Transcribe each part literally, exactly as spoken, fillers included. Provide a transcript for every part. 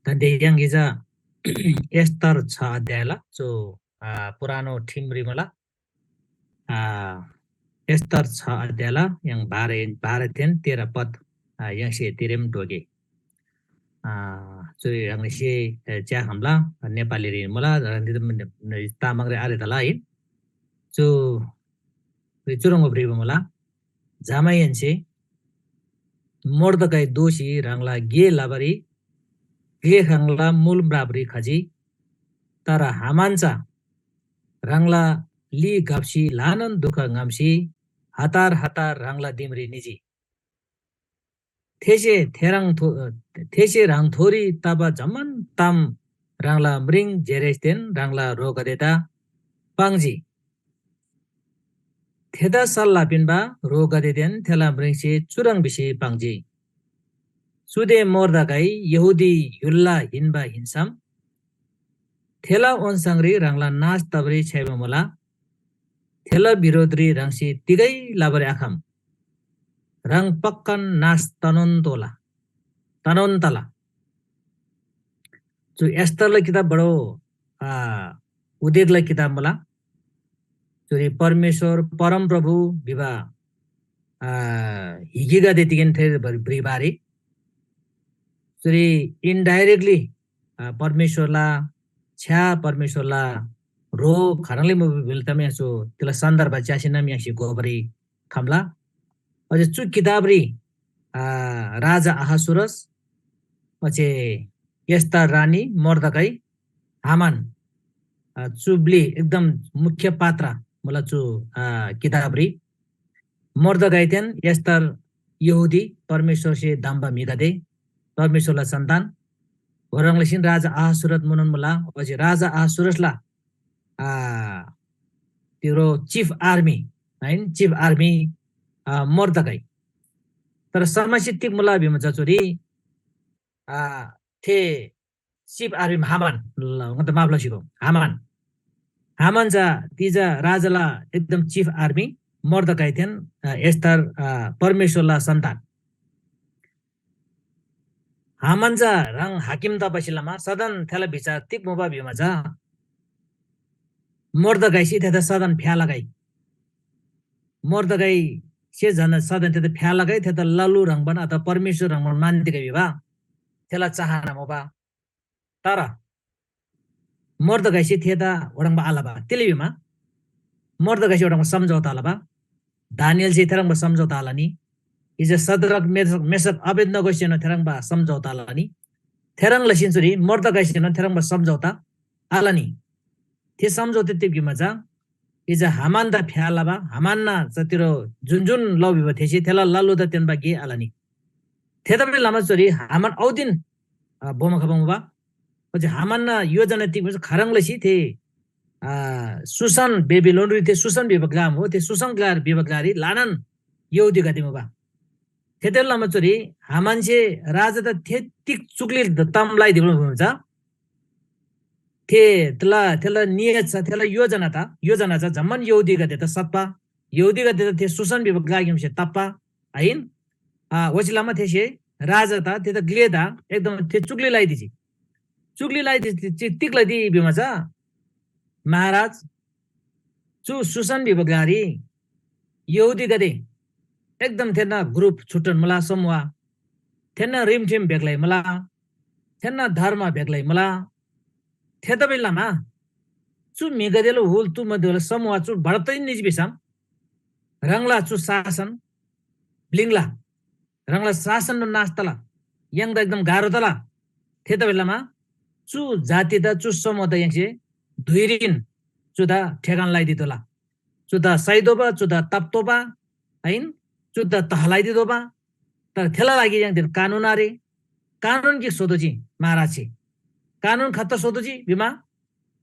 दान्‍दे य्‍हाङ इजा एस्‍तर छ अध्‍यायला चु, आ, पुरानो ठिमरी मुला। आ, एस्‍तर छ अध्‍यायला य्‍हाङ बाह्र, बाह्र तेन तेह्र पद, आ, य्‍हाङसे तिरेम ढोगे। आ, चुरी ह्राङनीसे, ए, च्‍याखम्‍ला नेपालीरी मुला, तामाङरी आरे तला है। चु, चुह्रङ्बा भ्रिबा मुला, जमाहेन्‍से मोर्दकै दोःसी ह्राङला गे लबारी ग्‍लेखाङला मुल म्रापरी खजी। तर हामान चा ह्राङला ली घप्‍सी ल्‍हानान दुख ङ्‍हम्‍सी हतार हतार ह्राङला दिमरी निजी। थेसे थेह्रङ थो-, थेसे ह्राङथोरी तबा जम्‍मान ताम ह्राङला म्रिङ जेरेसदेन ह्राङला ह्रोगदेदा पाङ्जी। थेदा सल्‍लाह पिन्‍बा ह्रोगदेदेन थेला म्रिङसे चुह्रङ् भिसी पाङ्जी, चुदे मोर्दकै यहूदी य्‍हुलला हिन्‍बा हिन्‍सम थेला ओन्‍साङरी ह्राङला नाश तबारी छ्‌याइबा मुला। थेला बिरोधरी ह्राङसे तिगै लबारी आखम। ह्राङ पक्‍कान नाश तनोन तोला, तनोन तला। चु एस्‍तरला किताब बडो, आ, उदेकला किताब मुला। चुरी परमेश्‍वर परमप्रभु भिबा, आ, हिगीगदे तिगेन थे भ्रिबारी। चुरी indirectly, आ, परमेश्‍वरला छ्‌या परमेश्‍वरला ह्रो खाह्रङ्‌ले मुबा भिल ताम य्‍हाङसे तिला सन्दर्भ च्‍यासीनम य्‍हाङसे घोबारी खम्‍ला। ओच्‍छे चु किताबरी, आ, राजा अहसुरस, ओच्‍छे एस्‍तर रानी, मोर्दकै, हामान, आ, चु ब्‍लि एकदम मुख्य पात्र मुला चु, आ, किताबरी। मोर्दकैदेन एस्‍तर यहूदी, परमेश्‍वरसे धम्‍बा म्‍हिगदे, परमेश्‍वरला सन्‍तान। ओह्रङ् लसीन राजा अहसुरस मुनोन मुला। ओच्‍छे राजा अहसुरसला, आ, तिरो chief army, हैन? Chief army, आ, मोर्दकै। तर समस्या तिग मुला भिमा चा चुरी, आ, थे chief army हामान, ल, मतलब माफ लसीगो, हामान। हामान चा ती चा राजाला एकदम chief army मोर्दकैदेन, आ, एस्‍तर, आ, परमेश्‍वरला सन्‍तान। हामान चा ह्राङ हाकिम तबासे लमा सदन थेला विचार तिग मुबा भिमा चा मोर्दकैसे थेदा सदन फ्‍या लगै। मोर्दकैसे झन सदन थेदा फ्‍या लगै, थेदा ललु ह्रङ्‌बान अथवा परमेश्‍वर ह्रङ्‌बान मान्‍तिगै भिबा थेला चाहना मुबा। तर मोर्दकैसे थेदा ओह्रङ्बा आलबा। तिले भिमा मोर्दकैसे ओह्रङ्बा सम्‍झौता आलबा। दानिएलसे थेह्रङ्बा सम्‍झौता आलनी। इजा सद्रक, मेशक, मेशक, अबेदनगोसेनोन थेह्रङ्बा सम्‍झौता आलनी। थेह्रङ् लसीन चुरी मोर्दकैसेनोन थेह्रङ्बा सम्‍झौता आलनी। थे सम्‍झौता तिग भिमा चा इजा हामानदा फ्‍या लबा, हामानना चा तिरो जुन जुन लउ भिबा थेसे थेला ललुदा तेन्‍बा गे आलनी। थेतबासेलमा चुरी हामान औदिन, अ, बोमो खबा मुबा। ओच्‍छे हामानना योजना तिग भिमा चा खाह्रङ् लसी थे, अ, सुसन, बेबिलोनरी थे सुसन भिबा ग्‍ला मुबा, थे सुसन ग्‍ला भिबा ग्‍लारी ल्‍हानान यहूदीगदे मुबा। थेतबासेलमा चुरी हामानसे राजादा थे तिग चुक्‍ली ताम लाइदिबा मुबा चा थे, थेला, थेला नियत छ, थेला योजना त, योजना चा जम्‍मान यहूदीगदेदा सत्‍पा, यहूदीगदेदा थे सुसन भिबा ग्‍लाग्‍यामसे ताप्‍पा, आहिन? आ, ओच्‍छे लमा थेसे राजा त, थेदा ग्‍लेदा एकदम थे चुक्‍ली लाइदिजी। चुक्‍ली लाइदिजी, ति-, तिग लजी भिमा चा, महाराज, चु सुसन भिबा ग्‍लारी यहूदीगदे एकदम थेन्‍ना group छुट्टन मुला, समूह। थेन्‍ना रिमठिम बेग्‍लै मुला, थेन्‍ना धर्म बेग्‍लै मुला। थेतबासेलमा चु म्‍हिगदेला हुल तु मध्येला समूह चु बढतै निजी भिसम ह्राङला चु शासन ब्‍लिङ्ला, ह्राङला शासन नाश तला, य्‍हाङदा एकदम गाह्रो तला। थेतबासेलमा चु जातिदा, चु समूहदा य्‍हाङसे धुइरीन चुदा ठेगान लाइदितोःला। चुदा साइतोःबा, चुदा ताप्‍तोःबा, आहिन? चुदा तहलाइदितोःबा। तर थेला लागि य्‍हाङदेन कानुन आरे। कानुन गिक स्‍होतोःजी महाराजसे। कानुन खत्ता स्‍होतोःजी भिमा,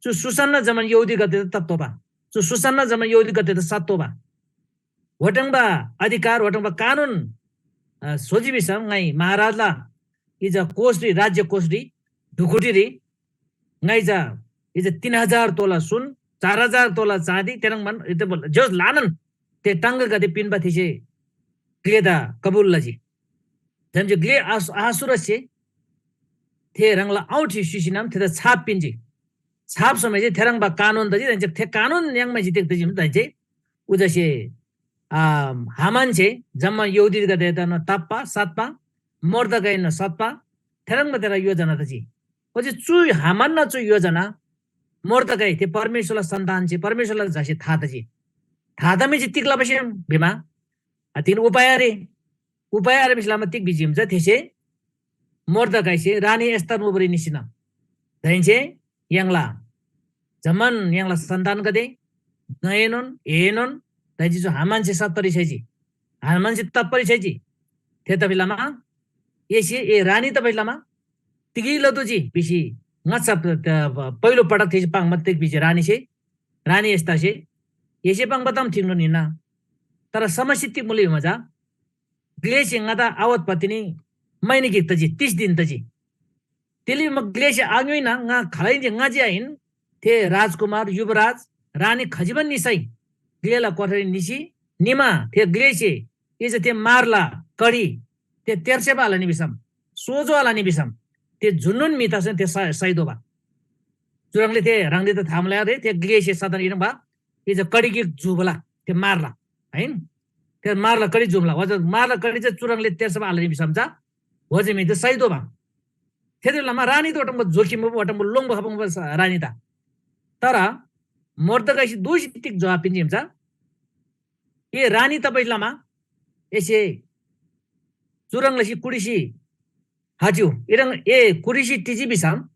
चु सुसन्‍ना जम्‍मान यहूदीगदेदा ताप्‍तोःबा। चु सुसन्‍ना जम्‍मान यहूदीगदेदा सात्तोःबा। वटङबा अधिकार, वटङबा कानुन, अ, स्‍होजी भिसम ङाइ महाराजला इजा कोषरी, राज्य कोषरी, ढुकुटीरी ङाइ चा इजा तीन हजार तोला सुन, चार हजार तोला चाँदी, तेह्रङ्बान इते बोल, जस ल्‍हानान ते टाङगागदे पिन्‍बा थेसे ग्‍लेदा कबुल लजी। जमाहेन्‍से ग्‍ले आस-, अहसुरससे थे ह्राङला औंठी स्‍युसीनम थेदा छाप पिन्‍जी। छाप स्‍होमाइसे थेह्रङ्बा कानुन तजी, दाहेन्‍से थे कानुन याङ्माइसे तिग तजी, दाहेन्‍से उजासे, आ, हामानसे जम्‍मा यहूदीगदेदाएनोन ताप्‍बा, सात्‍बा, मोर्दकैएनोन सात्‍बा, थेह्रङ्बा थेला योजना तजी। ओच्‍छे चु हामानना चु योजना मोर्दकै थे परमेश्‍वरला सन्‍तान छे, परमेश्‍वरला झासे था तजी। था तमाइसे तिग लबा सेम भिमा, आ, तिगेन उपाय आरे। उपाय आरे भिसी लमा तिग भिजी हिम चा थेसे मोर्दकैसे रानी एस्‍तर मुबारी निसिन। दाहेन्‍से य्‍हाङला जम्‍मान य्‍हाङला सन्‍तानगदे, ङएनोन, एएनोन, दाहेन्‍से चु हामानसे सत्तरी छ्‌याइजी। हामानसे तप्‍परी छ्‌याइजी। थेतबासेलमा एसे ए रानी तबासेलमा तिगै लतोःजी भिसी ङाच्‍छा प-, त-, प-, पहिलो पटक थेसे पाङ्बा तिग भिजी रानीसे, रानी एस्‍तरसे, एसे पाङ्बा ताम ठिकनोन हिन्‍ना। तर समस्या तिग मुला भिमा चा ग्‍लेसे ङादा आवत पतिनी मैनी गिक तजी, तिस दिन तजी। तिली म ग्‍लेसे आङ्‌योइना ङा खालैनसे ङाजी आहिन, थे राजकुमार, युवराज, रानी खजिबान निसै ग्‍लेला कोठारी निसी निमा थे ग्‍लेसे इजा थे मारला कडी थे तेर्सेबा आलनी भिसम, सोजो आलनी भिसम, थे जुन्‍नोन म्‍हि तसैन थे स-, सैतोःबा। चुह्रङ्‌ले थे ह्राङनीदा था मुला रे, थे ग्‍लेसे सदन इह्रङ्बा इजा कडी गिक जुबला, थे मारला, आहिन? थे मारला कडी जुबला, ओजा मारला कडी चा चुह्रङ्‌ले तेर्सेबा आलनी भिसम चा ओजे म्‍हि थे सैतोःबा। थेतबासेलमा रानी त ओटम्‍बो जोखिम ओटम्‍बो लोङ्‌बो खबा रानी त। तर मोर्दकैसे दोःसी तिग जोहाब पिन्‍जी हिम चा, ए रानी तबासे लमा एसे चुह्रङ् लसी कुटिसी हाच्‍यु। इह्रङ् ए कुटिसी टिजी भिसम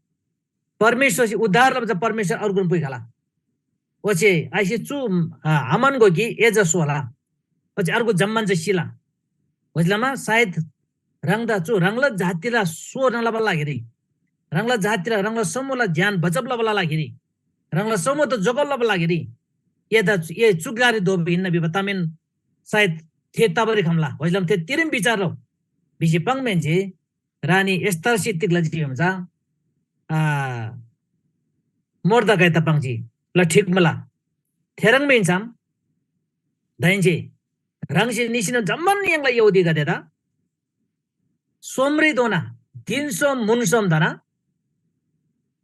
परमेश्‍वरसे उद्धार लबा चा परमेश्‍वर अर्गुन पुइखला। ओच्‍छे आइसे चु, अ, हामान गोकी एजा सोला। ओच्‍छे अर्गु जम्‍मान चा सिला। ओच्‍छे लमा सायद ह्राङदा चु ह्राङला जातिला सोना लबा लागिरी, ह्राङला जातिला, ह्राङला समूहला ज्‍यान बचब लबाला लागिरी, ह्राङला समूहदा जोगब लबाला लागिरी एदा ए चु ग्‍लारी धोबा हिन्‍ना भिबा तामेन सायद थे तबारी खम्‍ला। ओइलम थे तिरेम विचार लउ भिसी पाङ्‌माहेन्‍से रानी एस्‍तरसे तिग लजी भिम चा, आ, मोर्दकैदा पाङ्जी, ल ठिक मुला। थेह्रङ् भिन्‍सम दाहेन्‍से ह्राङसे निसीनोन जम्‍मान य्‍हाङला यहूदीगदेदा सोमरेधोना धिन सोम म्‍हुन सोमधोना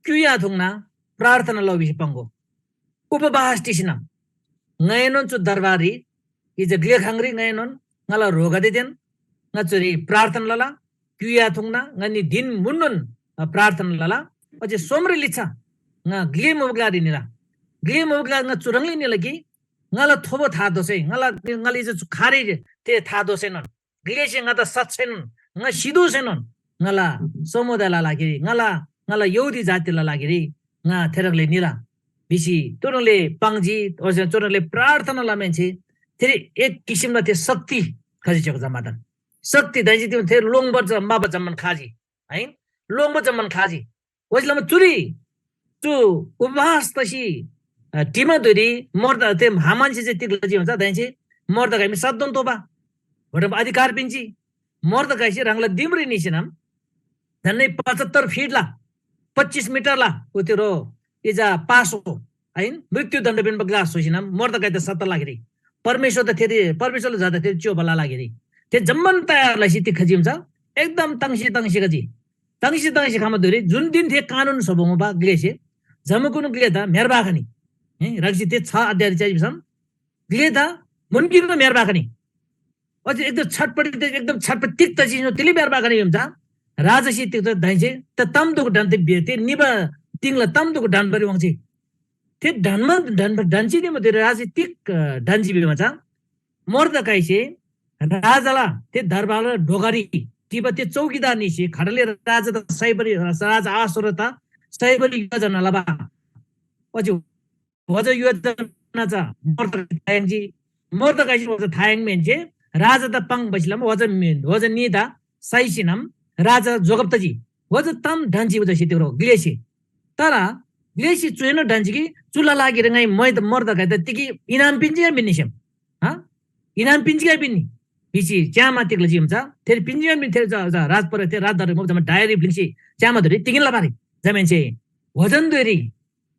क्‍युया थुङ्ना प्रार्थना लउ भिसी पाङ्‍गो। उपवास टिसीनम ङाएनोन चु दरबाररी इजा ग्‍लेखाङरी ङाएनोन ङाला ह्रोगदेदेन ङा चुरी प्रार्थना लला। क्‍युया थुङ्ना ङनी धिन म्‍हुननोन प्रार्थना लला। ओच्‍छे सोमरे लिच्‍छा ङा ग्‍ले मुबा ग्‍लारी निला। ग्‍ले मुबा ग्‍ला ङा चुह्रङ्‌ले निला कि ङाला थोबो था दोसै, ङाला, ङाला इजा चु खारे ते था दोसैनोन ग्‍लेसे ङादा साँच्‍चैनोन ङा सितोःसैनोन ङाला समुदायला लागिरी, ङाला, ङाला यहूदी जातिला लागिरी ङा थेह्रङ्‌ले निला भिसी चुह्रङ्‌ले पाङ्जी। ओच्‍छे चुह्रङ्‌ले प्रार्थना लमाहेन्‍से थेरी एक किसिमला थे शक्ति खजी च्‍यागो जम्‍मादान। शक्ति दाइजी त्यो थे लोङ्‌बर ज-, माबा जम्‍मान खाजी, है? लोङ्‌बर जम्‍मान खाजी। ओइसे लमा चुरी चु उपवास तसी, अ, टिमा धुइरी मोर्द-, ते हामानसे चाहिँ तिग लजी भन्छ, दाइँसे मोर्दकाई मी सद्दोन तोबा। ओटम अधिकार पिन्‍जी। मोर्दकाईसे ह्राङला दिमरी निसीनम झन्डै पचहत्तर फिटला, पच्चिस मिटरला उतिरो इजा पास हो, आइन? मृत्युदण्ड पिन्‍बा ग्‍लास स्‍होसीनम मोर्दकाईदा सत्ता लागिरी, परमेश्‍वरदा थेरी, परमेश्‍वरला झादा थेरी च्‍योबाला लागिरी थे जम्‍मान तयार लसी तिग खजी हुन्छ, एकदम ताङ्सी ताङ्सी खजी। ताङ्सी ताङ्सी खमा धुइरी जुन दिन थे कानुन स्‍होबा मुबा ग्‍लेसे जमाकुनु ग्‍लेदा म्‍हेर्बा खनी। हैं, ह्राङसे थे छ अध्याय च्याइ भिसम ग्‍लेदा मुनकिनु म्‍हेर्बा खनी। ओच्‍छे एकदम छटपटी, एकदम छटपटी तिग तसी तिली म्‍हेर्बा खनी भिम चा राजासे तिग त दाइँसे त तम दुख ढन्‍ते बे-, ते निबा तिङला तम दुख ढन्‍बारी वाङ्‌सी थे ढन्‍मा ढन्‍बा ढन्‍सी निमा धुइरी राजासे तिग, अ, ढन्‍जी भिमा चा मोर्दकाईसे राजाला थे दरबारला ढोकारी टिबा ते चौकीदार निसे खडले राजादा सैबरी, राजा आश्चर्यता सैबरी योजना लबा। ओच्‍छे वजा योजना चा मोर्दकाई थायङ्जी। मोर्दकाईसे वजा थायङ्मेन्‍से राजादा पाङ्‌बासे लमा वजा मे-, वजा नीदा साइसीनम राजा जोगब तजी। वजा ताम ढन्‍सी वजा सिते ग्लेसे। तर ग्लेसे चुएनो ढन्‍सी कि चुला लागिरी ङाइ मोर्दकाईदा तिगी इनाम पिन्‍जी या पिन्‍नी सेम? हाँ? इनाम पिन्‍जी या पिन्‍नी? भिसी च्यामा तिग लजी हुन्छ। थेरी पिन्‍जी या पिन्‍नी थेरी जा, जा, राजपर-, थे राजदरबार मुबा जम्‍मा डायरी ब्‍लिङ्सी च्यामा धुइरी तिगिन लबारी। जमाहेन्‍से वजन धुइरी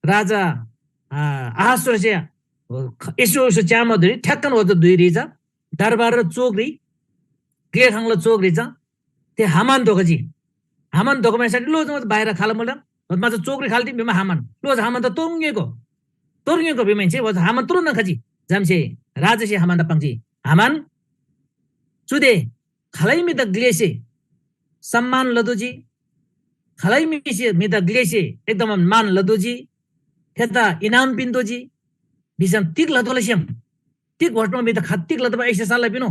राजा, आ, अहस्‍वरसे, अ, ख-, यसो, यसो च्यामा धुइरी ठ्याक्कन वजा धुइरी चा दरबार र चोकरी, ग्‍लेखाङला चोकरी चा ते हामान धोखजी। हामान धोखा माइसाठी लोज बाहिर खाल मुला। माझा चोकरी खाल टिम भिमा हामान। लोज हामान त तोङ्गेको। तोर्गेको भिमाइन्से वज हामान तुरुन्त खजी। जमसे राजासे हामानदा पाङ्जी। हामान, चुदे खालै म्‍हिदा ग्‍लेसे सम्‍मान लदोजी, खालै म्‍हिसे म्‍हिदा ग्‍लेसे एकदम मान लदोजी, थेदा इनाम पिन्‍तोजी, भिसम तिग लतोःला सेम? तिग घोषणा म्‍हिदा खा तिग लतोःबा एसे साल्‍ला पिनो?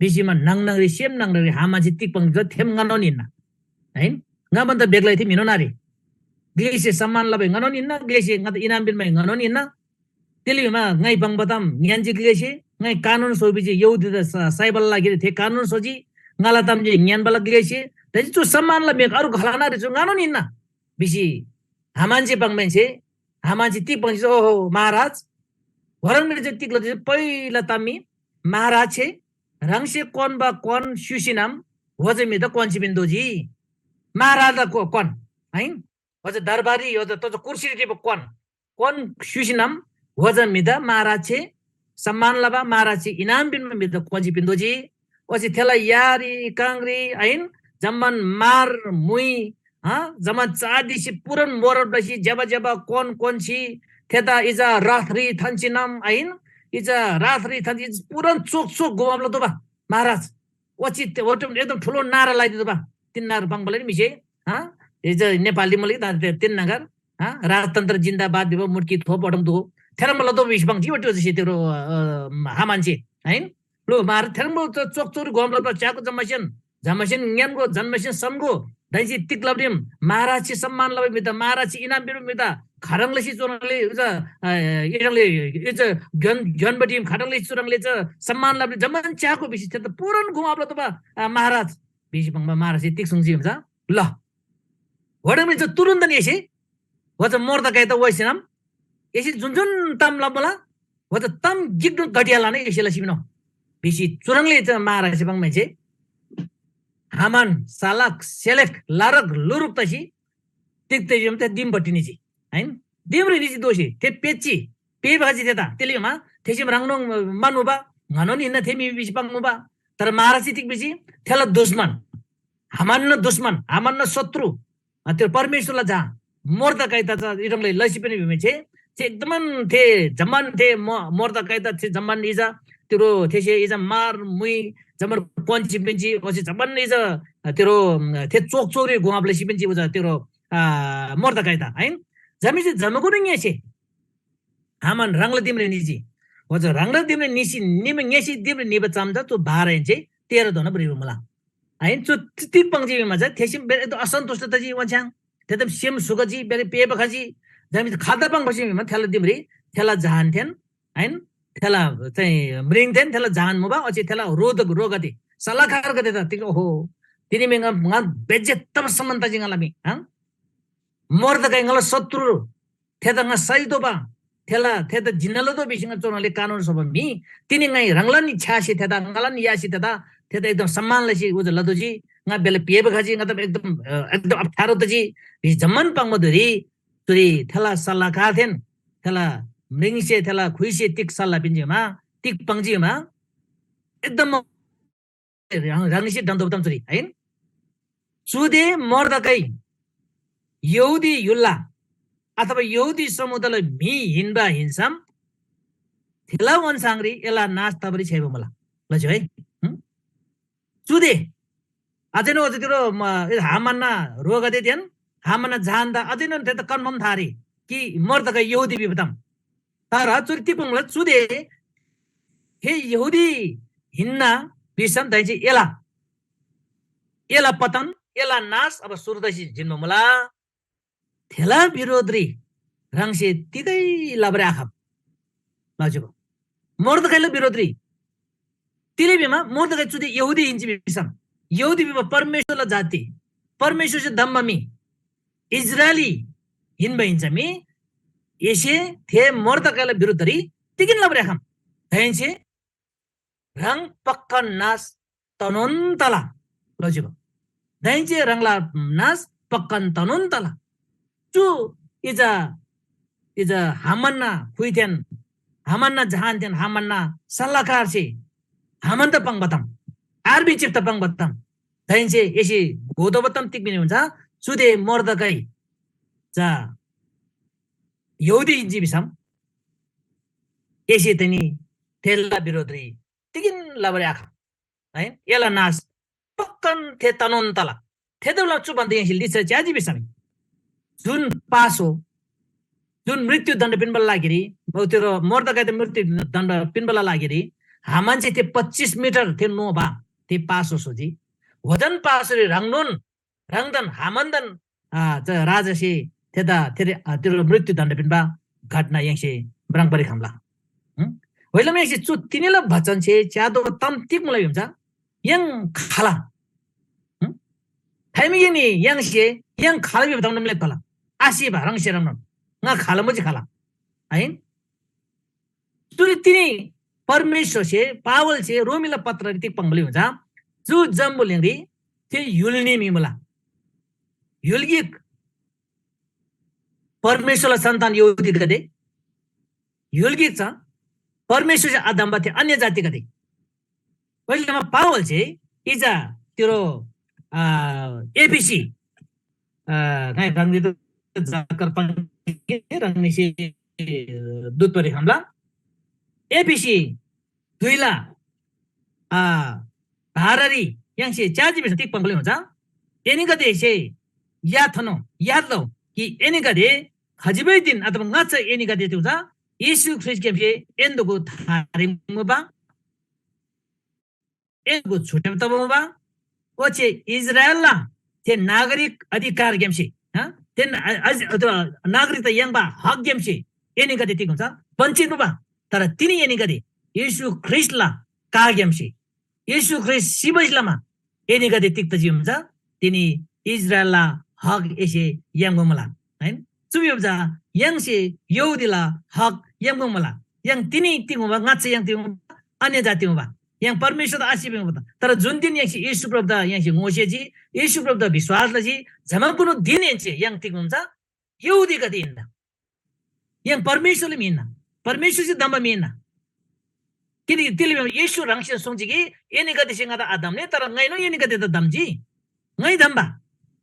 भिसीमा न्‍हङ न्‍हङरी सेम न्‍हङरी हामानसे तिग पाङ्जी थेम ङानोन हिन्‍ना। हैन? ङा भन्‍दा बेग्लै थिम हिन्‍नोन आरे। ग्‍लेसे सम्‍मान लबै ङानोन हिन्‍ना, ग्‍लेसे ङादा इनाम पिन्‍मै ङानोन हिन्‍ना। तेली भिमा ङाइ पाङ्बा ताम ङ्‌यान्‍जी ग्‍लेसे, ङाइ कानुन स्‍होबी जे यहूदीदा स-, साइबाला लागिरी थे कानुन स्‍होजी, ङाला ताम जे ङ्‌यान्‍बाला ग्‍लेसे, दाइँसे चु सम्‍मानला मेक अरू घला नारी चु ङानोन हिन्‍ना भिसी हामानसे पाङ्‌माहेन्‍से हामानसे तिग पाङ्जी, ओहो महाराज, वरङरी जे तिग लजी, पहिला ताम मी महाराजसे ह्राङसे क्‍वान्‍बा क्‍वान स्‍युसीनम होजे म्‍हिदा क्‍वान्‍सी पिन्‍तोःजी। महाराजला क्‍व-, क्‍वान, है? होजे दरबारी, होजे तोजा कुर्सीरी टिबा क्‍वान, क्‍वान स्‍युसीनम होजे म्‍हिदा महाराजसे सम्‍मान लबा, महाराजसे इनाम पिन्‍बा म्‍हिदा क्‍वान्‍सी पिन्‍तोःजी। ओच्‍छे थेला यारी, काङरी, आहिन, जम्‍मान मार, मुइ, हँ, जम्‍मान चाँदीसे पुरान मोरब लसी ज्‍यबा ज्‍यबा क्‍वान क्‍वान्‍सी थेदा इजा राथरी थान्‍सीनम, आहिन, इजा राथरी थान्‍सी पुरान चोक चोक घुमाब लतोःबा महाराज। ओच्‍छे ते-, ओटम एकदम ठुलो नारा लाइदितोःबा। तिन नारा पाङ्बाला नि म्‍हिसे, हँ, इजा नेपाली मुलुक दा-, ते-, तिन नगर, हँ, राजतन्त्र जिन्दाबाद भिबा मुर्की थोप ओटम दो। थेरम लतोःबा भिसी पाङ्जी ओटी ओच्‍छे तेरो, अ, हामानसे, आहिन? लो, महाराज थेरङ्बा चोक चोरी घुमाब लतोःबा च्याको जम्‍मासेन, जम्‍मासेन ङ्‌यान्‍गो, जम्‍मासेन सम्‍गो, दाइँसे तिग लबरीम महाराजसे सम्‍मान लबा म्‍हिदा, महाराजसे इनाम पिन्‍बा म्‍हिदा खाह्रङ् लसी चुह्रङ् ले इजा, अ, इह्रङ् ले इजा ग्‍योन, ग्‍योनबटीम खाह्रङ् लसी चुह्रङ् ले चा सम्‍मान लबरी जम्‍मान च्याको भिसी थेदा पुरान घुमाब लतोःबा, अ, महाराज भिसी पाङ्बा महाराजसे तिग सुङ्जी हिम चा? ल, वडा म्‍हि चा तुरुन्‍तन एसे वजा मोर्दकाई त वाइसिनम एसे जुन जुन ताम लबला वजा ताम गिकनु घटियालान एसे लसी पिनो भिसी चुह्रङ् ले चा महाराजसे पाङ्‌माहेन्‍से हामान सालाक सेलेक लारक लुरुक तसी तिग तेजिम ते दिमपट्टि निजी। हैन? दिमरी निजी दोषी थे पेची पेबाजी थेदा तेलिमा थेसिम ह्राङनोन म्‍हन्‍मुबा ङानोन हिन्‍ना थे म्‍हि भिसी पाङ्मुबा। तर महाराजसे तिग भिजी? थेला दुश्मन, हामानना दुश्मन, हामानना शत्रु, अ, त्यो परमेश्‍वरला झा मोर्दकाई त इटङले लसी पनि भिमेछे थे एकदमन थे जम्‍मान थे म-, मोर्दकाई त थे जम्‍मान इजा तिरो थेसे इजा मार मुइ जम्‍मान क्‍वान्‍ची पिन्‍ची ओसे जम्‍मान इजा तिरो, अ, थे चोक चोरी गुवाब लसी पिन्‍ची उजा तिरो, अ, मोर्दकाई त, हैन? जमिसे जमकुनु ङेसे हामान ह्राङला दिमरी निजी। ओच्‍छे ह्राङला दिमरी निसी निम ङेसी दिमरी निबा चम चा चु बाह्र इन्‍ची तेह्र धोना भ्रिबा मुला। आहिन? चु ति-, तिग पाङ्जी भिमा चा थेसे बे-, एकदम असन्तुष्ट तजी वन्छ्याङ। थेदम सेम सुगजी, बेरे पेबा खजी। जमित खादा पाङ्बासी भिमा थेला दिमरी थेला जहान थेन, आहिन? थेला चाहिँ म्रिङ थेन थेला जहान मुबा, ओच्‍छे थेला रोधक रोगती सल्‍लाहकारगदे त तिग, ओहो, तिनी मी ङा, ङा बेज्‍जत तब सम्‍मान तजी ङाला मी, हँ? मोर्दकाई ङाला शत्रु, थेदा ङा साइतोःबा, थेला, थेदा जिन्‍ना लतोः भिसी ङा चोरङले कानुन स्‍होबा म्‍हि, तिनी ङाइ ह्राङलान छ्‌यासी थेदा, ङालान यासी थेदा, थेदा एकदम सम्‍मान लसी उज लतोःजी। ङा बेला पेबा खजी, ङा त एकदम, अ, एकदम अप्ठ्यारो तजी भिसी जम्‍मान पाङ्बा धुइरी, चुरी थेला सल्‍लाहकारथेन थेला म्रिङसे, थेला खुइसे तिग सल्‍लाह पिन्‍जी मा, तिग पाङ्जी मा, एकदम ह्राङ-, ह्राङसे डन्‍दोब ताम चुरी, हैन? चुदे मोर्दकै यहूदी य्‍हुलला अथवा यहूदी समुदायला म्‍हि हिन्‍बा हिन्‍सम थेला ओन्‍साङरी एला नाश तबारी छ्‌याइबा मुला। लज्‍यो है? हुँ? चुदे अझैन ओजतिर म, ए, हामानना रोगदेदेन हामानना जहानदा अझैन थेदा कन्‍फर्म थारी कि मोर्दकै यहूदी भिबा ताम। तर चुरी तिग पाङ्ला चुदे हे यहूदी हिन्‍ना भिसम दाइँसे एला, एला पतन, एला नाश अब सुरु तसी जिन्‍बा मुला। थेला बिरोधरी ह्राङसे तिगै लबारी आखम। लजिगो। मोर्दकैला बिरोधरी तिले भिमा मोर्दकै चुदे यहूदी हिन्‍जी भिसम यहूदी भिबा परमेश्‍वरला जाति, परमेश्‍वरसे धम्‍बा म्‍हि, इस्राएली हिन्‍बा हिन्‍सम मी एसे थे मोर्दकैला बिरोधरी तिगिन लबारी आखम। दाहेन्‍से ह्राङ पक्‍का नाश तनोन तला। लजिगो। दाहेन्‍से ह्राङला नाश पक्‍कान तनोन तला। चु इजा, इजा हामानना खुइथेन, हामानना जहानथेन, हामानना सल्‍लाहकारसे हामानदा पाङ्बा ताम, आर्मी चिफदा पाङ्बा ताम, दाहेन्‍से एसे घोतोःबा ताम तिग भिनी हुन्छ, चुदे मोर्दकै चा यहूदी हिन्‍जी भिसम एसे तनी थेला बिरोधरी तिगिन लबारी आखम। है, एला नाश पक्‍कन थे तनोन तला। थेतोःला चु भन्‍दा य्‍हाङसे लिच्‍छा च्‍याजी भिसम जुन पास हो, जुन मृत्यु दण्ड पिन्‍बाला लागिरी, त्यो मोर्दकैदा मृत्यु दण्ड पिन्‍बाला लागिरी हामानसे थे पच्चिस मिटर थे नोबा थे पास हो सोजी। होजन पासरी ह्राङनोन ह्राङदन हामानदन आ, च राजासे थेदा थेरे आ, तिरो मृत्यु दण्ड पिन्‍बा घटना य्‍हाङसे म्राङ्बारी खम्‍ला। हुँ? ओइलम य्‍हाङसे चु तिनीला बचनसे च्‍यादो ताम तिग मुला भिम चा य्‍हाङ खाला। हुँ? थाइमी य्‍हाङसे य्‍हाङ खाला भिबा ताम लेप्‍खला। आसेबा ह्राङसे ह्रङ्नोन ङा खाला मुजी खाला। आहिन? चुरी तिनी परमेश्‍वरसे पावलसे रोमीला पत्ररी तिग पाङ्बा ले हुन्छ, जु जम्‍बुलिङरी थे य्‍हुल न्‍ही म्‍हि मुला। य्‍हुल गिक परमेश्‍वरला सन्‍तान यहूदीगदे, य्‍हुल गिक चा परमेश्‍वरसे आदम्‍बा थे अन्‍य जातिगदे। ओइलेमा पावलसे इजा तिरो आ, एफिसी आ, ङाइ ह्राङनी त जाकर पाङ्गे ह्राङनीसे दुधपरि खम्‍ला। एफिसी दुइला आ, बाह्ररी य्‍हाङसे च्‍याजी भिसम तिग पाङ्बा ले हुन्छ? एनीगदेसे याद थनो, याद लउ कि एनीगदे खजिबै दिन अथवा ङाच्‍छा एनीगदे तिउजा येशू ख्रीष्‍टग्‍यामसे एन्‍दोगो थारेम मुबा, एगो छुट्याब तबा मुबा, ओच्‍छे इस्राएलला थे नागरिक अधिकारग्‍यामसे, हँ, थे न-, अ-, अझ-, अथवा नागरिकता याङ्बा हकग्‍यामसे एनीगदे तिग हुन्छ? वञ्‍चित मुबा। तर तिनी एनीगदे येशू ख्रीष्‍टला काग्‍यामसे, येशू ख्रीष्‍ट सिबसे लमा एनीगदे तिग तजी हुन्छ? तिनी इस्राएलला हक एसे याङ्बा मुला। हैन? चु भिबा चा य्‍हाङसे यहूदीला हक याङ्बा मुला। य्‍हाङ तिनी तिग मुबा, ङाच्‍छा य्‍हाङ तिग मुबा, अन्‍य जाति मुबा। य्‍हाङ परमेश्‍वरदा आसेबा मुबा। तर जुन दिन य्‍हाङसे येशू प्रभुदा य्‍हाङसे ङोसेजी, येशू प्रभुदा विश्‍वास लजी, जमाकुनु दिन य्‍हाङसे य्‍हाङ तिग मुबा चा यहूदीगदे हिन्‍ना। य्‍हाङ परमेश्‍वरला म्‍हि हिन्‍ना। परमेश्‍वरसे धम्‍बा म्‍हि हिन्‍ना। किनकि तिले भिमा येशू ह्राङसेन सुङ्जी कि एनीगदेसे ङादा आधम्‍ने, तर ङाइनोन एनीगदेदा धम्‍जी। ङाइ धम्‍बा।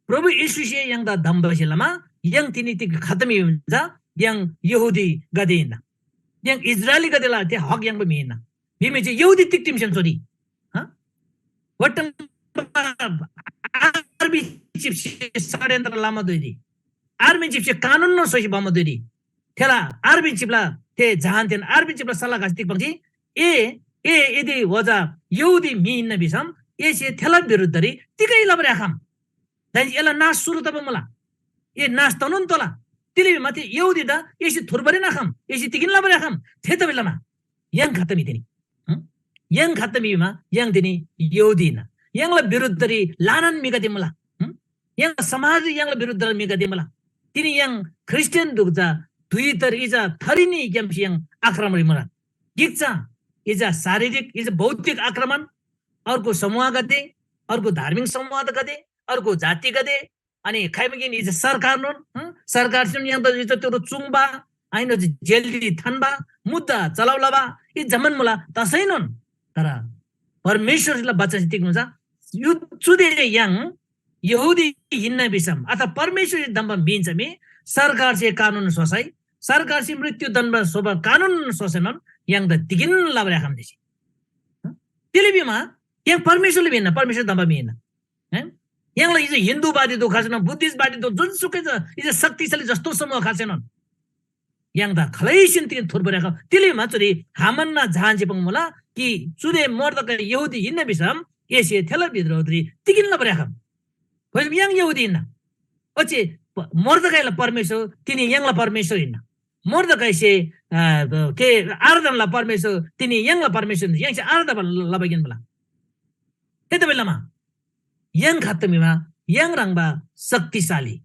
प्रभु येशूसे य्‍हाङदा धम्‍बासे लमा य्‍हाङ तिनी तिग खतम भिम चा य्‍हाङ यहूदीगदे हिन्‍ना। य्‍हाङ इस्राएलीगदेला थे हक याङ्बा म्‍हि हिन्‍ना। भिमे चे यहूदी तिग तिमसेन चोरी? हँ? वट्टम आर्मी चिफसे षड्यन्त्र लमा दोइदी। आर्मी चिफसे कानुन न सोसी बमा दोइदी। थेला आर्मी चिफला थे जहानतेन आर्मी चिफला सल्लाह घासी तिग पाङ्जी? ए, ए यदि वजा यहूदी म्‍हि हिन्‍ना भिसम एसे थेला विरुद्धरी तिगै लबारी आखम। दाहेन्‍से एला नाश सुरु तबा मुला। ए नाश तनोन तोला। तिले भिमा थे यहूदीदा एसे थुर्बारीन आखम, एसे तिगिन लबारी आखम। थेतबासेलमा य्‍हाङ खतम हितिनी। हं? य्‍हाङ खतम भिमा य्‍हाङ तिनी यहूदी हिन्‍ना। य्‍हाङला विरुद्धरी ल्‍हानान म्‍हिगदे मुला। हं? य्‍हाङला समाजरी य्‍हाङला विरुद्धरी म्‍हिगदे मुला। तिनी य्‍हाङ ख्रीष्‍टियान दुख चा दुई तर इजा थरी न्‍हीग्‍यामसे य्‍हाङ आक्रमणरी मुला। गिक चा इजा शारीरिक, इजा भौतिक आक्रमण, अर्को समूहगदे, अर्को धार्मिक समूहगदे, अर्को जातिगदे, अनि खाइमगिन इजा सरकारनोन, हं? सरकारसेन य्‍हाङदा इजा त्यो चुङ्बा, आइन जेलरी थान्‍बा, मुद्दा चलाउ लबा, इ जम्‍मान मुला तसैनोन। तर परमेश्‍वरला बचनसे तिग मुला, यु चुदे य्‍हाङ यहूदी हिन्‍ना भिसम अथवा परमेश्‍वरसे धम्‍बा म्‍हि हिन्‍सम मी सरकारसे कानुन स्‍होसै, सरकारसे मृत्यु दण्‍ड स्‍होबा कानुन स्‍होसैनोन य्‍हाङदा तिगिन लबारी आखम भिसी। हं? तिले भिमा य्‍हाङ परमेश्‍वरले भिन्‍ना, परमेश्‍वर धम्‍बा म्‍हि हिन्‍ना। हैं? य्‍हाङला इजा हिन्दूवादी दो खासैनोन, बुद्धिस्टवादी दो, जुनसुकै ज-, इजा शक्तिशाली जस्तो समूह खासैनोन य्‍हाङदा खालैसेन तिगिन थोर्बा र्‍याखा। तिले भिमा चुरी हामानना जहानसे पाङ्‌मुला कि चुदे मोर्दकै यहूदी हिन्‍ना भिसम एसे थेला बिरोधरी तिगिन लबा र्‍याखा। ओइलम य्‍हाङ यहूदी हिन्‍ना। ओच्‍छे प-, मोर्दकैला परमेश्‍वर तिनी य्‍हाङला परमेश्‍वर हिन्‍ना। मोर्दकैसे, अ, के आराधनाला परमेश्‍वर तिनी य्‍हाङला परमेश्‍वर हिन्‍ना। य्‍हाङसे आराधना लबा गिन मुला। थेतबासेलमा य्‍हाङ खत्तम भिमा य्‍हाङ ह्रङ्‌बा शक्तिशाली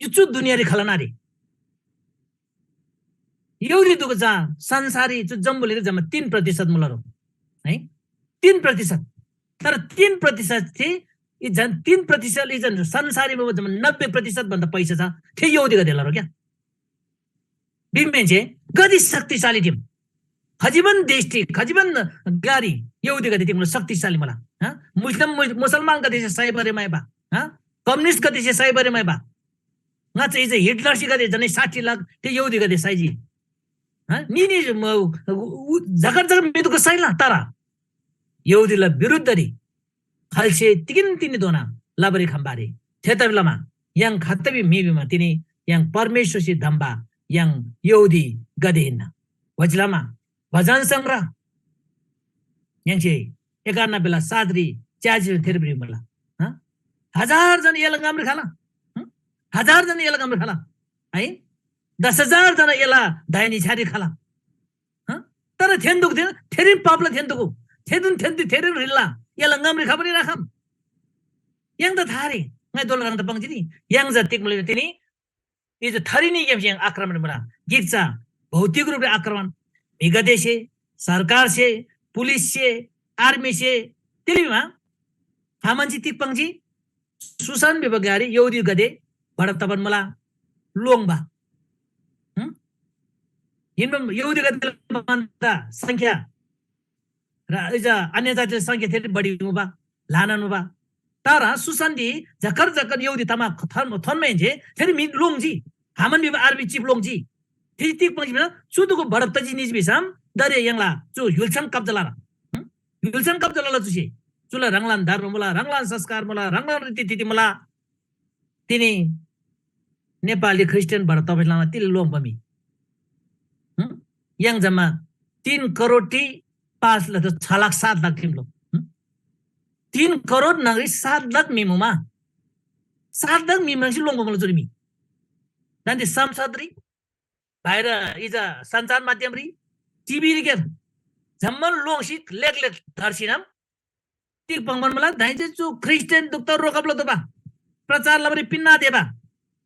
यो चु दुनियाँरी खलन आरे। यहूदी दुगु चा संसाररी चु जम्‍बुलिङरी जम्‍मा तीन प्रतिशत मुला रो। है? तीन प्रतिशत। तर तीन प्रतिशत थे, यी झन् तीन प्रतिशत, यी झन् संसाररी मुबा जम्‍मा नब्बे प्रतिशत भन्दा पैसा छ, थे यहूदीगदेला रो क्या। भिमेन्‍से गदि शक्तिशाली थिम। खजिबन दृष्टि, खजिबन ग्‍लारी यहूदीगदे तिङ्लो शक्तिशाली मुला। हाँ? मुस्लिम, मुस-, मुसलमानगदेसे साइबारी माइबा। हाँ? कम्युनिस्टगदेसे साइबारी माइबा। ङाच्‍छा इजा हिटलरसीगदे जनै साठी लाख ते यहूदीगदे साइजी। हाँ? नि, नि, म, उ, उ, जगत, जगत म्‍हिदुगु साइला, तर यहूदीला विरुद्धरी खाल्‍से तिगिन तिनीधोना लबारी खम्‍बारी। थेतबासेलमा य्‍हाङ खात्तबी म्‍हि भिमा तिनी य्‍हाङ परमेश्‍वरसे धम्‍बा य्‍हाङ यहूदीगदे हिन्‍ना। ओच्‍छे लमा भजन संग्रह य्‍हाङसे एकानब्बेला सातरी च्याजी थेरब्री मुला। हँ? हजार जन एला ङामरी खला। हँ? हजार जन एला ङामरी खला। है? दस हजार जन एला दाहिने छ्‌यारी खला। हँ? तर थेन्‍दुक थेन, थेरी पापला थेन्‍दुक। थेदुन थेन्‍दी थेरी रिल्‍ला। एला ङामरी खबरी राखम। य्‍हाङ त थारी, ङाइ दोला ह्रङ् त पाङ्जी नि। य्‍हाङ जा तिग मुला तिनी, इजा थरी न्‍हीग्‍यामसे य्‍हाङ आक्रमण मुला। गिक चा भौतिक रूपले आक्रमण, म्‍हिगदेसे, सरकारसे, पुलिससे, आर्मीसे, तिलिमा हामानसे तिग पाङ्जी? सुसान भिबा ग्‍लारी यहूदीगदे बढब तबान मुला, लोङ्‌बा। हुँ? हिन्‍बा यहूदीगदे भन्‍दा संख्या र इजा अन्‍य जातिला संख्या थेरी बढी मुबा, ल्‍हानान मुबा। तर सुसनरी जकर जकर यहूदी तमा थोन-, थोन्‍माहेन्‍से थेरी म्‍हि लोङ्जी। हामान भिबा आर्मी चिफ लोङ्जी। थेरी तिग पाङ्जी भिसम, चु दुगु बढब तजी निजी भिसम, दरे य्‍हाङला चु य्‍हुल्‍सान कब्‍जा लला। हुँ? य्‍हुल्‍सान कब्‍जा लला चुसे। चुला ह्राङलान धर्म मुला, ह्राङलान संस्कार मुला, ह्राङलान रीतिथिति मुला। तिनी नेपालरी ख्रिस्टियन बढब तबासे लमा तिल लोङ्‌बा म्‍हि। हुँ? य्‍हाङ जम्मा तीन करोड टी पाँच लाख, छ लाख, सात लाख थिम लोक। हुँ? तीन करोड न्‍हङरी सात लाख म्‍हि मुमा। सात लाख म्‍हि म्राङ्सी लोङ्‌बा मुला चुरी म्‍हि। दान्‍दे संसदरी, बाहिर इजा सञ्चार माध्यमरी, टिभीरी गेर जम्‍मान लोङ्सी लेक लेक धर्सिनम तिग पाङ्‌बान मुला, दाहेन्‍से चु ख्रीष्‍टियान दुक्‍तर रोकब लतोःबा, प्रचार लबारी पिन्‍ना देबा,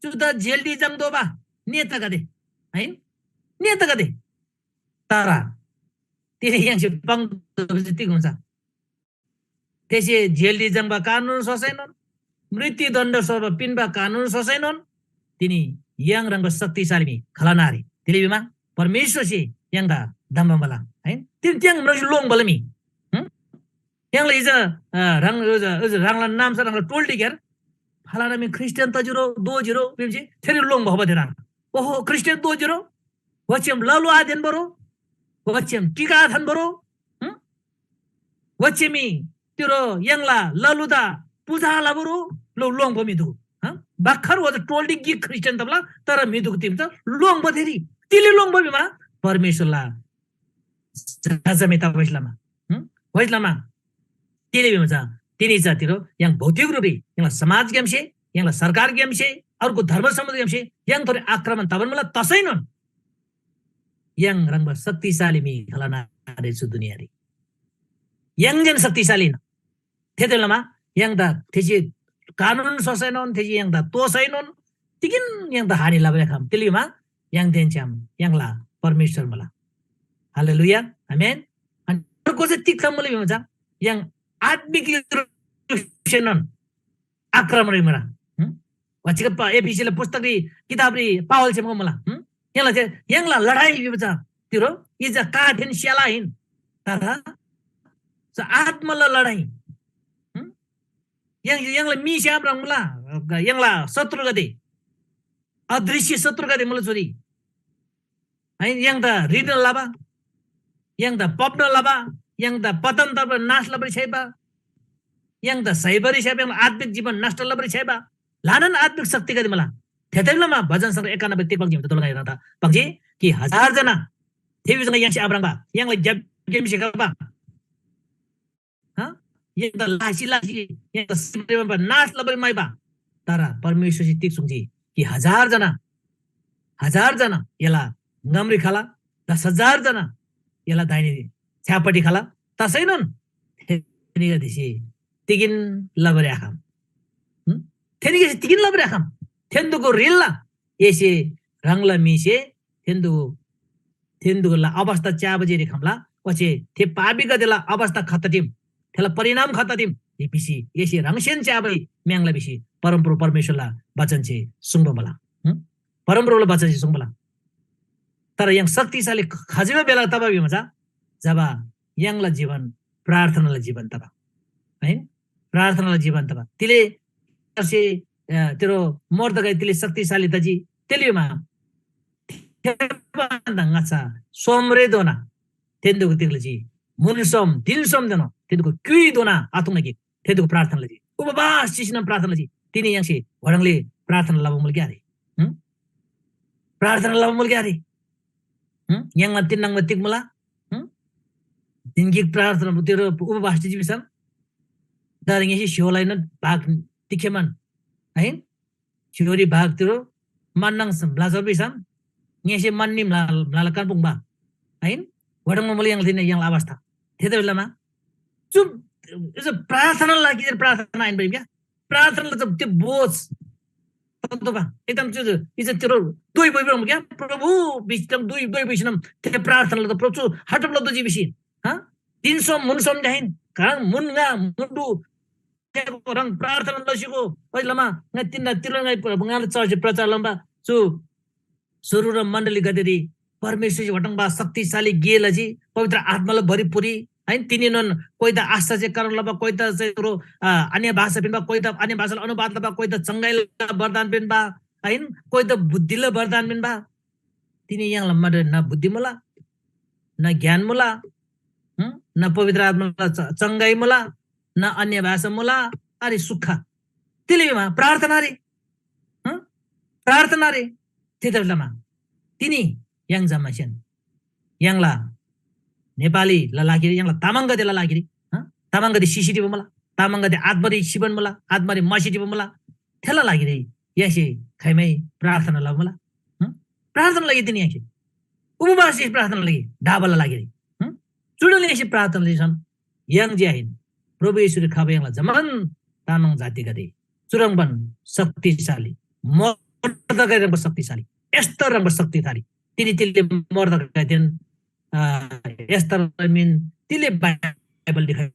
चुदा जेलरी जाङ्तोःबा नेतागदे, है? नेतागदे। तर तिनी य्‍हाङसे पाङ्तोःबा चाहिँ तिग हुन्छ? थेसे जेलरी जाङ्बा कानुन ससैनोन, मृत्‍युदण्‍ड स्‍वर्बा पिन्‍बा कानुन ससैनोन, तिनी य्‍हाङ ह्रङ्‌बा शक्तिशाली म्‍हि खालैन आरे। तिले भिमा परमेश्‍वरसे य्‍हाङदा धम्‍बा मुला, है? तिनी त्यङ म्राङ्सी लोङ्‌बा म्‍हि। हुँ? य्‍हाङला इजा, अ, ह्राङ, इजा, इजा ह्राङला नाम छ, ह्राङला टोल्‍डी ग्‍यार फलाना म्‍हि ख्रीष्‍टियान तजिरो, दोजिरो, भिमसे थेरी लोङ्‌बा होबा थेह्रङ्। ओहो, ख्रीष्‍टियान दोजिरो? वच्‍छेम ललु आदेन बरो? वच्‍छेम टिका आथान बरो? हुँ? वच्‍छे मी तिरो य्‍हाङला ललुदा पूजा लबरो लो लोङ्‌बा म्‍हि दुगु। हँ? बाखर वजा टोल्‍डी गिक ख्रीष्‍टियान तबला, तर म्‍हि दुगु तिम त लोङ्‌बा थेरी। तिले लोङ्‌बा भिमा परमेश्‍वरला जजमे तबैस लमा। हँ? वैस लमा तिले भिमा चा तिनी चा तिरो य्‍हाङ भौतिक रूपी य्‍हाङला समाजग्‍यामसे, य्‍हाङला सरकारग्‍यामसे, अर्को धर्म समुदायग्‍यामसे य्‍हाङ थोरै आक्रमण तबान मुला तसैनोन य्‍हाङ ह्रङ्‌बा शक्तिशाली म्‍हि खालैन आरे चु दुनियाँरी। य्‍हाङ जेन शक्तिशाली हिन्‍ना। थेतबासेलमा य्‍हाङदा थेसे कानुन ससैनोन, थेसे य्‍हाङदा तोसैनोन, तिगिन य्‍हाङदा हानि लबारी आखम। तिले भिमा य्‍हाङदेन छ्‌याम य्‍हाङला परमेश्‍वर मुला। हालेलुया। आमेन। अनि अर्को चाहिँ तिग मुला भिमा चा य्‍हाङ आत्मिक रूपसेनोन आक्रमण मुला। हं? वाचिक प-, एफिसीला पुस्तकरी, किताबरी पावलसे मुला। हं? य्‍हाङला जे, य्‍हाङला लडाइ भिबा चा तिरो, इजा काठेन स्‍याला हिन। तर च आत्‍माला लडाइ। हं? य्‍हाङ, य्‍हाङला मी स्‍याम ह्रङ् मुला, य्‍हाङला शत्रुगदे, अदृश्य शत्रुगदे मुला चुरी। है, य्‍हाङदा रिन लबा, य्‍हाङदा पप्‍न लबा, य्‍हाङदा पतन तबा नाश लबारी छ्‌याइबा, य्‍हाङदा सैबारी छ्‌याइबा, य्‍हाङला आत्मिक जीवन नष्‍ट लबारी छ्‌याइबा, ल्‍हानान आत्मिक शक्तिगदे मुला। थेतैलमा भजन संग्रह एकानब्बे तिग पाङ्जी, त तोलगा ह्रङ्‌दा पाङ्जी कि हजार जना थे बिजंगा य्‍हाङसे आम्राङ्बा, य्‍हाङला ग्‍याप गेमसे खबा। हँ? य्‍हाङदा लासी लासी य्‍हाङदा सिबारी म्‍हन्‍बा नाश लबारी म्‍हाइबा। तर परमेश्‍वरसे तिग सुङ्जी कि हजार जना, हजार जना एला ङामरी खला, दस हजार जना एला दाहिने छ्‌यापट्टि खला, तसैनोन थेनीगदेसे तिगिन लबारी आखम। हुँ? थेनीगदेसे तिगिन लबारी आखम। थेन्‍दुगु रिल्‍ला एसे ह्राङला म्‍हिसे थेन्‍दुगु थेन्‍दुगुला अवस्था च्‍याबा जेरी खम्‍ला, ओच्‍छे थे पापीगदेला अवस्था खत्ता तिम, थेला परिणाम खत्ता तिम, भिसी एसे ह्राङसेन च्‍याबारी म्‍याङ्ला भिसी परमप्रभु परमेश्‍वरला बचनसे सुङ्बा मुला। हुँ? परमप्रभुला बचनसे सुङ्बा मुला। तर य्‍हाङ शक्तिशाली ख-, खजिबा बेला तबा भिमा चा जब य्‍हाङला जीवन प्रार्थनाला जीवन तबा है, प्रार्थनाला जीवन तबा तिले से तेरो मोर्दकै तिले शक्तिशाली तजी। तेलिमा थेबान ङाचा सोमरेदोना तेन्दुगु तिग्लजी मुन सोम दिन सोम देनो तेन्दुगु क्युइदोना आतुङना गे तेन्दुगु प्रार्थना लजी। उपवास चिसिना प्रार्थना लजी। तिनी य्‍हाङसे वडङले प्रार्थना लबा मुल क्यारे? प्रार्थना लबा मुल क्यारे? य्‍हाङमा तिन्नाङमा तिग मुला? दिन गिक प्रार्थना तेरो उपवास चिजी भिसम दर ङेसे स्‍योलाइन भाग तिखेमान है। स्‍योरी भाग तेरो मन्‍नाङ ब्‍लाजर भिसम ङेसे मन्‍नी म्‍ला म्‍लाला कान पुङ्बा है। वडङमा मुल य्‍हाङ थिने य्‍हाङ अवस्था। थेतबेलामा चुप प्रार्थना लागि प्रार्थना आइन क्या? प्रार्थना त त्यो बोझ तन्तुबा एकदम त्यो इज्जत तेरो दुई बोइ बोइ क्या? प्रभु बिचम दुई दुई बोइसिनम ते प्रार्थना त प्रभु हटप लदो जी बिसी हा? दिन सोम मुन सोम जाहिन कारण मुन गा मुन्डु रङ प्रार्थना लसिगो ओइ लमा ङाइ तिन्‍दा तिलो ङाइ ङाला चर्च प्रचार लम्बा चु सुरु र मण्डलीगदेरी परमेश्‍वरसे वटङबा शक्तिशाली गे लजी। पवित्र आत्माला भरिपुरी है। तिनीनोन कोइदा आश्चर्य कारण लबा, कोइदा चाहिँ रो अन्य भाषा पिन्‍बा, कोइदा अन्य भाषाला अनुवाद लबा, कोइदा चङ्गाइला वरदान पिन्‍बा है, कोइदा बुद्धिला वरदान पिन्‍बा। तिनी य्‍हाङला मदे न बुद्धि मुला, न ज्ञान मुला, न पवित्र आत्माला चङ्गाइ मुला, न अन्य भाषा मुला। अरे सुख तिले भिमा प्रार्थना रे। प्रार्थना रे। थेतबेलामा तिनी य्‍हाङ जम्‍मासेन य्‍हाङला नेपाली लागिरी य्‍हाङला तामाङगदेला लागिरी तामाङगदे सिसी टिबा मुला, तामाङगदे आत्मारी सिबन मुला, आत्मारी मसी टिबा मुला। थेला लागिरी य्‍हाङसे खाइमै प्रार्थना लबा मुला। प्रार्थना लगे तिनी य्‍हाङसे उपवास प्रार्थना लगे डाबला लागिरी चुडल य्‍हाङसे प्रार्थना लगे छन्। य्‍हाङ जे आहिन, प्रभु येशूरी खबा य्‍हाङला जम्‍मान तामाङ जातिगदे चुह्रङ्बान शक्तिशाली, मोर्दकै ह्रङ्‌बा शक्तिशाली, एस्तर ह्रङ्‌बा शक्तिशाली। तिनी तिले मोर्दकैदेन एस्तर मिन तिले बाइबल लिखा,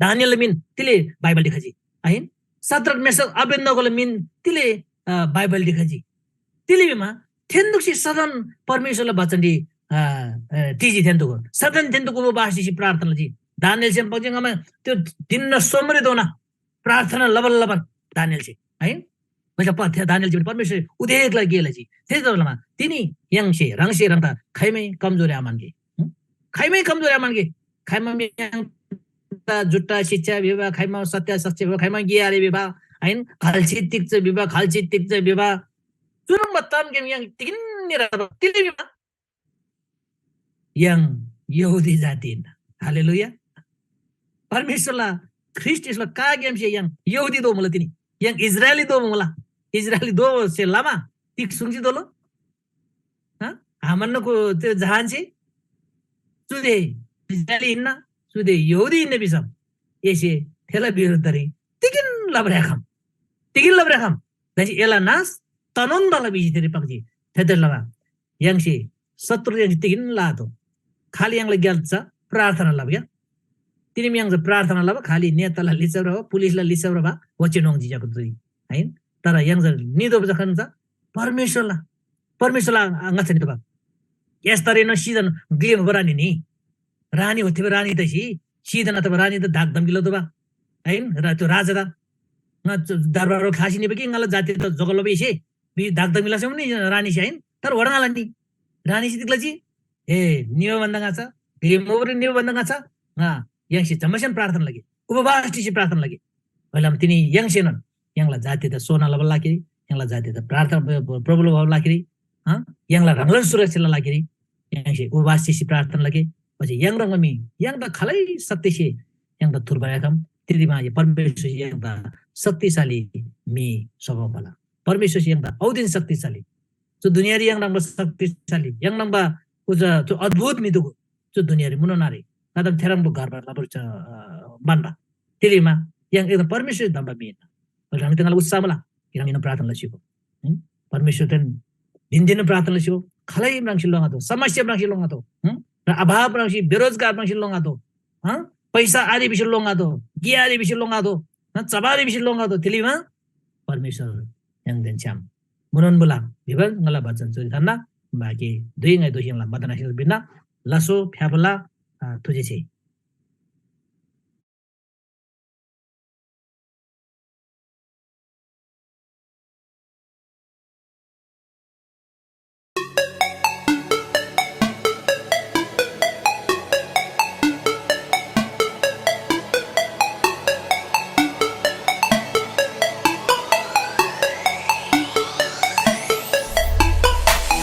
दानियल मिन तिले बाइबल लिखा जी। आहिन सद्रक मेसक अबेदनगोला मिन तिले बाइबल लिखा जी। तिले भिमा थेन्दुकसे सदन परमेश्वरला बचनरी तिजी थेन्दुक सदन थेन्दुक उपवास दिसी प्रार्थना लजी। दानियल सेम पक्जी ङमा त्यो दिन सोमरे दोना प्रार्थना लबल लबल दानियल से है। वैसा पथ्य दानियल जीवन परमेश्वर उदेकला गेला जी। थे जबलमा तिनी यङसे रङसे रङता खैमै कमजोरी आमानगे। खाइमै कमजोरी आमानगे। खाइमा म्याङ जुट्टा शिक्षा विवाह, खाइमा सत्य सत्य विवाह, खाइमा गियारे विवाह, आइन खल्ची तिक्च विवाह, खल्ची तिक्च विवाह। चुरुङ बत्ताम गेम यङ तिगिन निरा तिले विवाह। यङ यहुदी जाति हिन्ना। हालेलुया। परमेश्वरला ख्रीष्ट इसला का गेमसे यङ यहुदी दो मुला तिनी। यङ इजरायली दो मुला। इजरायली दो से लामा तिक सुङजी दोलो। हामाननको त्यो जहानसे चुदे इजरायली हिन्ना, चुदे यहुदी हिन्ना भिसम एसे थेला विरुद्धरी तिगिन लबरेखम, तिगिन लबरेखम। दासी एला नाश तनोन दला भिसी तेरे पक्जी। थेतर लबा यङसे शत्रु यङसे तिगिन लातो। खाली यङला ग्याल छ प्रार्थना लब क्या। तिनी यङ प्रार्थना लब खाली नेताला लिचब र पुलिसला लिचब र बा वच्चे नोङ जिजाको दुई। है तर यङ निदो जखन छ परमेश्वरला परमेश्वरला ङाच्‍छा नितोःबा। यस तरेन सिजन ग्‍लेम रानी नि रानी होते रानी तसी सिजन अथवा रानी त धाक धम्की लतोःबा। है र त्यो राजा त ङ दरबार खासी निबा कि ङाला जाति त जोगल बेसे बि धाक धम्की लसे नि रानी से हैन। तर वडा ङाला नि रानी से तिक्ला जी ए निबा भन्दा ङाचा ग्‍लेम ओभर निबा भन्दा ङाचा ङा यङसे जम्मासेन प्रार्थना लगे उपवास टिसी प्रार्थना लगे। ओइलाम तिनी यङसेनोन यङला जाति त सोना लबा लागिरी यङला जाति त प्रार्थना प्रभु लबा लागिरी यङला ह्राङलान सुरक्षाला लागिरी यङसे उपवास चिसी प्रार्थना लगे। पछि यङ रङमी यङ त खालै शक्तिसे यङ त थुर्बा याखम तिदिमा ये परमेश्वर यङ त शक्तिशाली मी स्वभाव होला। परमेश्वर यङ त औदिन शक्तिशाली। जो दुनियारी यङ रङबा शक्तिशाली यङ रङबा उज जो अद्भुत मी दुगु जो दुनियारी मुनो नारे कदम थेरङबो घरबा लबर च बान्बा। तिलिमा यङ एकदम परमेश्वर दम्बा मी ह्राङ तङला उत्साह मला। ह्राङ प्रार्थना लसिगो परमेश्वरदेन धिनधिन प्रार्थना लस्यो। खालै म्राङ्सी लोङातो, समस्या म्राङ्सी लोङातो, र अभाव म्राङ्सी, बेरोजगार म्राङ्सी लोङातो, पैसा आरे भिसी लोङातो, गे आरे भिसी लोङातो, चबारे भिसी लोङातो। तिलिमा परमेश्वर यङदेन छ्याम मुनोन बुला भिबा ङला वचन चोरी थान्ना बाकी दुई ङाइ दोषी यङला मदन आशिष बिन्ना। लासो फ्‍याफुल्‍ला, थुजी छि।